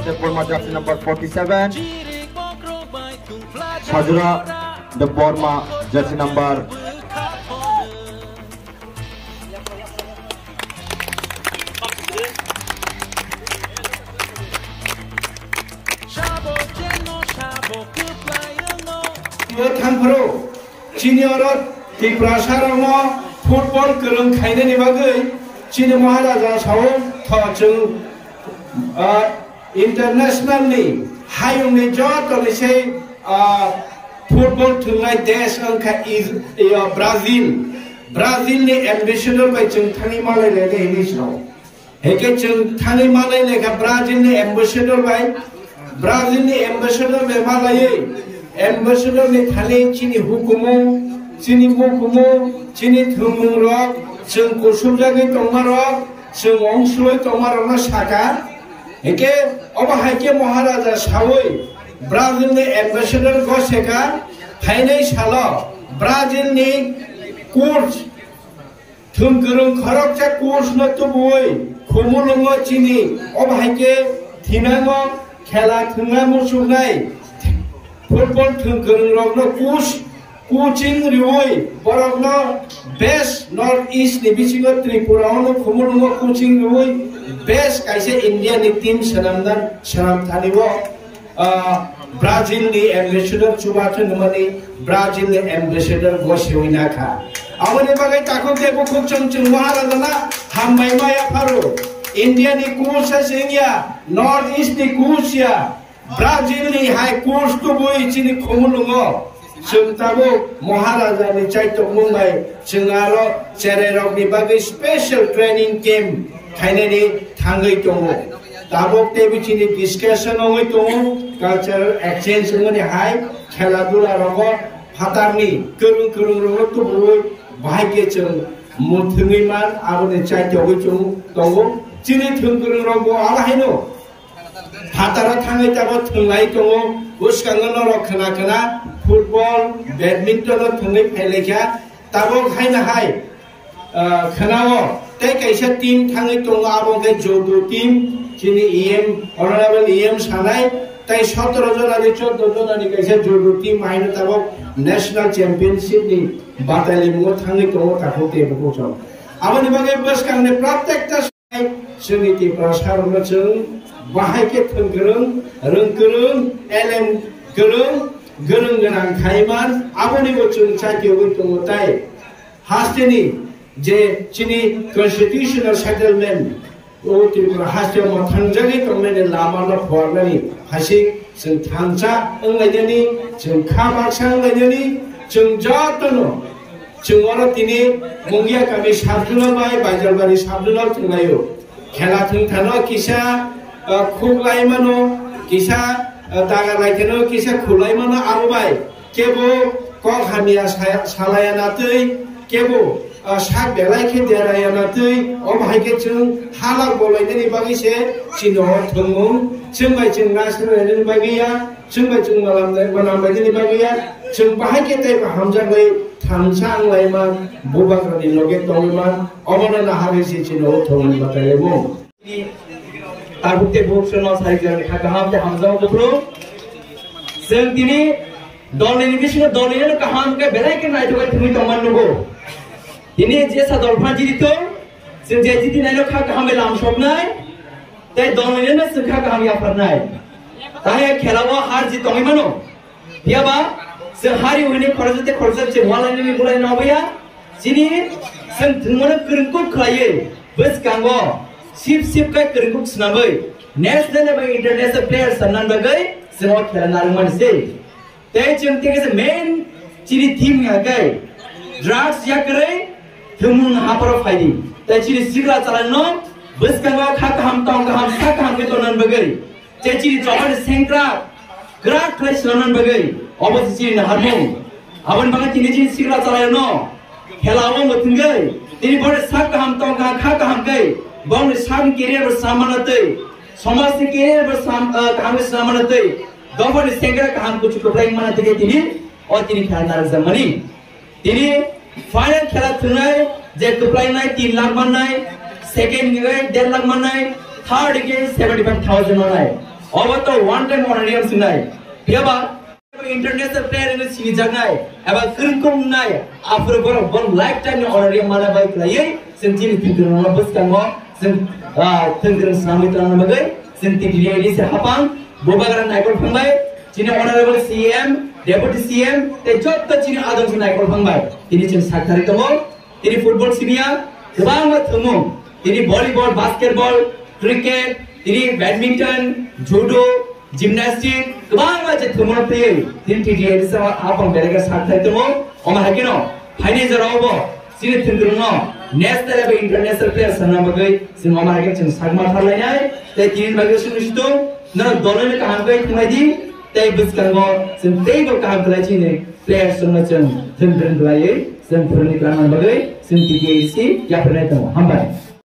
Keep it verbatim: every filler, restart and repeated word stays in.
Debbarma jersey number forty-seven. Sajura Debbarma jersey number. Thangphuru chini oro Tiprasa rokno football kwrwng khainani bagwi chini Maharaja sao tho chwng, ah, international ni hayungni joto ni se, ah, football thwngnai desh wngkha Is-, iyo, Brazil. Brazil ni ambassador bai chwng thangwi malai lai hinwi sao. Heke chwng thani malai lekha Brazil ni ambassador bai, Brazil ni ambassador bai malaiwi, ambassador ni thani chini hukumu, chini mukumu, chini thwngmung rok, chwng kusubjagwi tongma rok, chwng ongsulwi tongma rokno saka. Heke obo hai khe Maharaja sawi Brazil ni ambassador goseka, phainai salo Brazil ni coach Thwng kwrwng khoroksa coach no tubuwi Khumulwngo chini obo hai khe thinango khela thwngna muchungnai football thwng kwrwng rokno coach, coaching riwi borokno best North East ni bisingo Tripura ono Khumulwngo coaching riwi best kaisa India ni team swnamna swnam thani o. Ah, Brazil ni ambassador chubachu nungmani Brazil ni ambassador gosiwi nakha. Aboni bagwi takhuk tei bukhuk chwng chwng Maharajana hambai maya pharo. India ni coach se wngya, North East ni coach ya, Brazil ni hai coach tubui chini Khumulwngo. Chwng tabuk Maharaja ni chaitokmung bai chwng aro cherai rok ni bagwi special training camp khainani thangwi tongo. Tabuk tei bichini discussion wngwi tongo, cultural exchange wngmani hai khela dula rogo phatarni kwrwng kwrwng rogo tubuwi bahai khe chwng muthungwi man aboni chaitokgwi chwng tongo. Chini thwng kwrwng rok bo abo haino Phataro thangwi tabuk thwnglai tongo, bwskango norok khwna khwna football, badminton-o thwngwi phailaikha. Tabuk haino hai, ah, khwnao tei kaisa team thangwi tongo, abo wngkha judo team, chini E M, Honorable E M sanai, tei sotoro jona ni choddo jona ni kaisa judo team haino tabuk national championship ni batalimungo thangwi tongo takhuk tei bukhuk rok. Aboni bagwi bwskangni protekta Chwngni Tiprasa rokno chwng bahai khe thwng kwrwng, rwng kwrwng, elem kwrwng, gwrwng gwnang khai man, aboni bo chwng chakiyogwi tongo tai. Hasteni je chini constitutional settlement, o Tripura haste mwthangjagwi tongmani lama no phuarnani hasik chwng thansa wnglainani, chwng kha baksa wnglainani, chwng jotono Chwng oro tini Mungia kami sub-zonal bai Baijalbari sub-zonal thwnglaio. Khela thwngthano kisa, ah, khuklai mano, kisa, ah, daga lai thano kisa khulai mano aro bai. Kebo kok hamya sa-, salaya natwi, kebo, ah, sak belai khe deraya natwi, omo hai khe chwng halak bolainani bagwi se chini o thwngmung, chwng bai chwng nasrwlainani bagwi ya. Chwng bai chwng malam nai, manam bai nini bagwi ya, chwng bahai khe tei ba hamjak bai thansa wng lai man, bubagrani loge tongwi man, obono naharwi se chini o thongni batai rwmung. Tabuk tei buk sono sai jani kha kaham tei hamjak buphuru. Chwng tini dolni ni bisingo dolni no kaham khe belai khe naithok khe thwngwi tongman nugo. Tini jesa dol phan jidi tong, chwng je jidi naino kha kaham bai lam soknai. Tei dolnino chwng kha kaham yapharnai. Tei khelao har jit tongwi mano. Phiyaba chwng hari hwnwi khoroksa tei khoroksa chwng walainani bulai noboya. Chini chwng thwngmano kwrwngkuk khlaiwi bwskango sip sip khe kwrwngkuk swnamwi national eba international players sannan bagwi chwng o khela narwkmani se. Tei chwng tei kaisa main chini theme wngkha khe drugs yakarwi thwngmung hapharo phaidi. Tei chini sikla chwlaino bwskango kha kaham tong kaham sa kaham khe tongna bagwi. Tei chini chobani sengkrak kwrak khlai swnamna bagwi. Obo se chini naharmung. Aboni bagwi tini chini sikla chwlaino Khela o mwthwngwi tini bono sak kaham tong kha, kha kaham khe Bongni sam career bo sam mana tei, somajni career bo sam, ah, kaham se sam mana tei, dophani sengra kaham kuchu kwplai mana tei tini, o tini khela narwkjakmani. Tini final khela thwngnai, je kwplainai tin lakh mannai, second hwnkhe der lakh mannai, third hwnkhe seventy five thousand mannai. Obo to one time honorarium swngnai. Phiyaba international player hwnwi sinijaknai, eba kwrwngkung wngnai, aphuru borok bon lifetime ni honorarium mana bai kwlaiwi, chwng chini thwngkwrwngno bwskango, chwng, ah, thwngkwrwng swnamwi tongna bagwi, chwng T T D I D C hapang, bubagra naikol phangbai, chini honorable C M, deputy C M, tei jotto chini adong naikol phangbai. Tini chwng sak thari tongo, tini football simiya, kwbangma thwngmung, tini volleyball, basketball, cricket, tini badminton, judo, gymnastic, kwbangma je thwngmung twiwi, tini T T I D C hapang belai khe sak thari tongo, omo hai kheno, phaini jorao bo, chini thwngkwrwngno, national eba international player sanna bagwi, chwng omo hai khe chwng sakma thar lainai, tei tini bagwi chwng situng, norok doloni kaham khe thwnglaidi, tei bwskango chwng teibo kaham khlai chini players rokno chwng thwngkwrwng khlaiwi chwng phwrwngwi twlangna bagwi chwng T T I D C yapharnai tongo. Hambai.